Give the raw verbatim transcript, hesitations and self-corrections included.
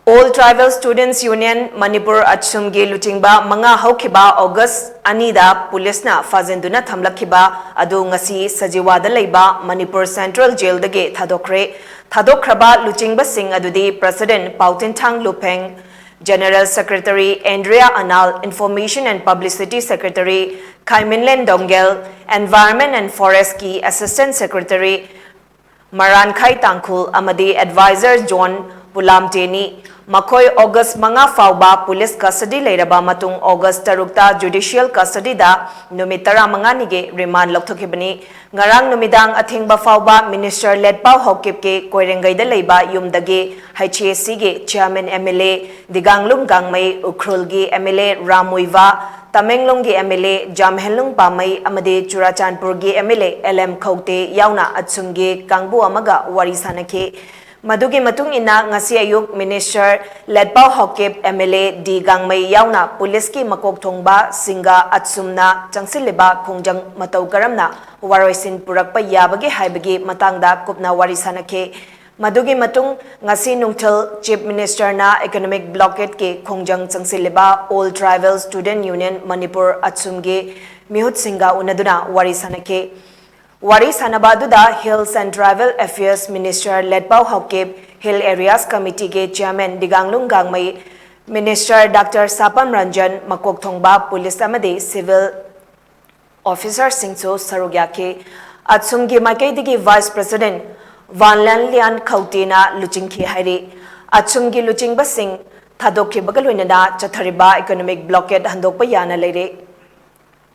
All Tribal Students Union Manipur, ꯑꯠꯁꯨꯝꯒꯤ ꯂꯨꯆꯤꯡꯕ ꯃꯉꯥ ꯍꯧꯈꯤꯕ ꯑꯣꯒꯁ ꯑꯅꯤꯗ ꯄꯨꯂꯤꯁꯅ ꯐꯥꯖꯤꯟꯗꯨꯅ ꯊꯝꯂꯛꯈꯤꯕ ꯑꯗꯨ ꯉꯁꯤ ꯁꯖꯤꯋꯥꯗ ꯂꯩꯕ ꯃꯅꯤꯄꯨꯔ ꯁꯦꯟꯇ꯭ꯔꯦꯜ ꯖꯦꯜꯗꯒꯤ ꯊꯥꯗꯣꯛꯈ꯭ꯔꯦ꯫ ꯊꯥꯗꯣꯛꯈ꯭ꯔꯕ ꯂꯨꯆꯤꯡꯕꯁꯤꯡ ꯑꯗꯨꯗꯤ President ꯄꯥꯎꯇꯤꯟꯊꯥꯡ ꯂꯨꯐꯦꯡ, General Secretary Andrea Anal, Information and Publicity Secretary ꯈꯥꯏꯃꯤꯟꯂꯦꯟ ꯗꯣꯡꯒꯦꯜ, Environment and Forest ꯀꯤ Assistant Secretary ꯃꯔꯥꯟꯈꯥꯏ ꯇꯥꯡꯈꯨꯜ ꯑꯃꯗꯤ Advisor ꯖꯣꯟ ꯄꯨꯂꯥꯝꯇꯦꯅꯤ꯫ ꯃꯈꯣꯏ ꯑꯣꯒꯁ ꯃꯉꯥ ꯐꯥꯎꯕ ꯄꯨꯂꯤꯁ ꯀꯁꯇꯗꯤ ꯂꯩꯔꯕ ꯃꯇꯨꯡ ꯑꯣꯒꯁ ꯇꯔꯨꯛꯇ ꯖꯨꯗꯤꯁꯤꯌꯦꯜ ꯀꯁꯇꯗꯤꯗ ꯅꯨꯃꯤꯠ ꯇꯔꯥꯃꯉꯥꯅꯤꯒꯤ ꯔꯤꯃꯥꯟ ꯂꯧꯊꯣꯛꯈꯤꯕꯅꯤ꯫ ꯉꯔꯥꯡ ꯅꯨꯃꯤꯗꯥꯡ ꯑꯊꯦꯡꯕ ꯐꯥꯎꯕ ꯃꯤꯅꯤꯁꯇꯔ ꯂꯦꯠꯄꯥꯎ ꯍꯥꯎꯀꯤꯞꯀꯤ ꯀꯣꯏꯔꯦꯡꯒꯩꯗ ꯂꯩꯕ ꯌꯨꯝꯗꯒꯤ ꯍꯩꯆ ꯑꯦ ꯁꯤꯒꯤ chairman M L A Dinganglum Gangmei, ꯎꯈ꯭ꯔꯨꯜꯒꯤ M L A Ram Muiba, ꯇꯃꯦꯡꯂꯣꯡꯒꯤ M L A Janghemlung Panmei ꯑꯃꯗꯤ ꯆꯨꯔꯥꯆꯥꯟꯄꯨꯔꯒꯤ M L A L M Khaute ꯌꯥꯎꯅ ꯑꯠꯁꯨꯝꯒꯤ ꯀꯥꯡꯕꯨ ꯑꯃꯒ ꯋꯥꯔꯤ ꯁꯥꯅꯈꯤ꯫ ꯃꯗꯨꯒꯤ ꯃꯇꯨꯡ ꯏꯟꯅ ꯉꯁꯤ ꯑꯌꯨꯛ ꯃꯤꯅꯤꯁꯇꯔ ꯂꯦꯠꯄꯥꯎ ꯍꯥꯎꯀꯤꯞ, ꯑꯦꯝ ꯑꯦꯜ ꯑꯦ ꯗꯤ ꯒꯥꯡꯃꯩ ꯌꯥꯎꯅ ꯄꯨꯂꯤꯁꯀꯤ ꯃꯀꯣꯛ ꯊꯣꯡꯕꯁꯤꯡꯒ ꯑꯠꯁꯨꯝꯅ ꯆꯪꯁꯤꯜꯂꯤꯕ ꯈꯣꯡꯖꯪ ꯃꯇꯧ ꯀꯔꯝꯅ ꯋꯥꯔꯣꯏꯁꯤꯟ ꯄꯨꯔꯛꯄ ꯌꯥꯕꯒꯦ ꯍꯥꯏꯕꯒꯤ ꯃꯇꯥꯡꯗ ꯀꯨꯞꯅ ꯋꯥꯔꯤ ꯁꯥꯅꯈꯤ꯫ ꯃꯗꯨꯒꯤ ꯃꯇꯨꯡ ꯉꯁꯤ ꯅꯨꯡꯊꯤꯜ ꯆꯤꯐ ꯃꯤꯅꯤꯁꯇꯔꯅ ꯏꯀꯣꯅꯣꯃꯤꯛ ꯕ꯭ꯂꯣꯀꯦꯗꯀꯤ ꯈꯣꯡꯖꯪ ꯆꯪꯁꯤꯜꯂꯤꯕ All Tribal Student Union Manipur ꯑꯠꯁꯨꯝꯒꯤ ꯃꯤꯍꯨꯠꯁꯤꯡꯒ ꯎꯅꯗꯨꯅ ꯋꯥꯔꯤ ꯁꯥꯅꯈꯤ꯫ ꯋꯥꯔꯤ ꯁꯥꯅꯕ ꯑꯗꯨꯗ Hills and Tribal Affairs Minister Letpao Haokip, Hill Areas Committeeꯒꯤ Chairman Dinganglung Gangmei, minister doctor Sapam Ranjan, ꯃꯀꯣꯛ ꯊꯣꯡꯕ ꯄꯨꯂꯤꯁ ꯑꯃꯗꯤ ꯁꯤꯚꯤꯜ ꯑꯣꯐꯤꯁꯔꯁꯤꯡꯁꯨ ꯁꯔꯨꯛ ꯌꯥꯈꯤ꯫ ꯑꯠꯁꯨꯝꯒꯤ ꯃꯥꯏꯀꯩꯗꯒꯤ ꯚꯥꯏꯁ ꯄ꯭ꯔꯦꯁꯤꯗꯦꯟꯠ ꯚꯥꯟꯂꯦꯟꯂꯤꯌꯥꯟ ꯈꯧꯇꯦꯅ ꯂꯨꯆꯤꯡꯈꯤ ꯍꯥꯏꯔꯤ꯫ ꯑꯠꯁꯨꯝꯒꯤ ꯂꯨꯆꯤꯡꯕꯁꯤꯡ ꯊꯥꯗꯣꯛꯈꯤꯕꯒ ꯂꯣꯏꯅꯅ ꯆꯠꯊꯔꯤꯕ ꯏꯀꯣꯅꯣꯃꯤꯛ ꯕ꯭ꯂꯣꯀꯦꯗ ꯍꯟꯗꯣꯛꯄ ꯌꯥꯅ ꯂꯩꯔꯦ꯫